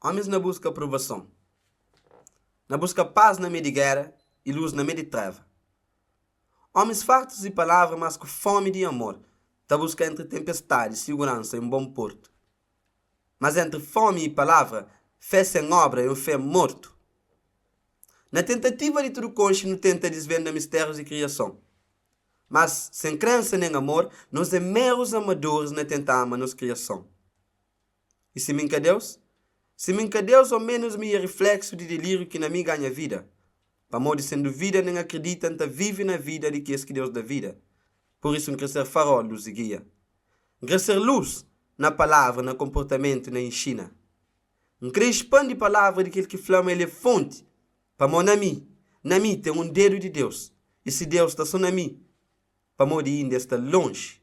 Ómis na buska aprovason. Na buska pas na mei di géra i lus na mei di treva. Ómis fartus di palavra mas ku fómi di amor ta buska entri tenpestadi, siguransa i un bon portu. Mas entri fómi i palavra, fé sen óbra é un fé mortu. Na tentativa di tudu konxe nu tenta disvenda mistérius di kriason. Mas, sen krensa nen amor, nos é merus amadoris na tenta ama nos kriason. I si mi N ka Deus? Si mi N ka Deus, o menus mi e rifleksu di deliriu ki na mi ganha vida. Pamodi sen duvida nen akridita N ta vive na vida di kes ki Deus da vida. Pur isu N kre ser farol, lus i gia. N kre ser lus na palavra, na konportamentu, na inxina. N kre ispandi palavra di kel ki fla ma el é fonti, pamó na mi, na mi ten un dedu di Deus, i si Deus sta so na mi, pamodi inda el sta lonji.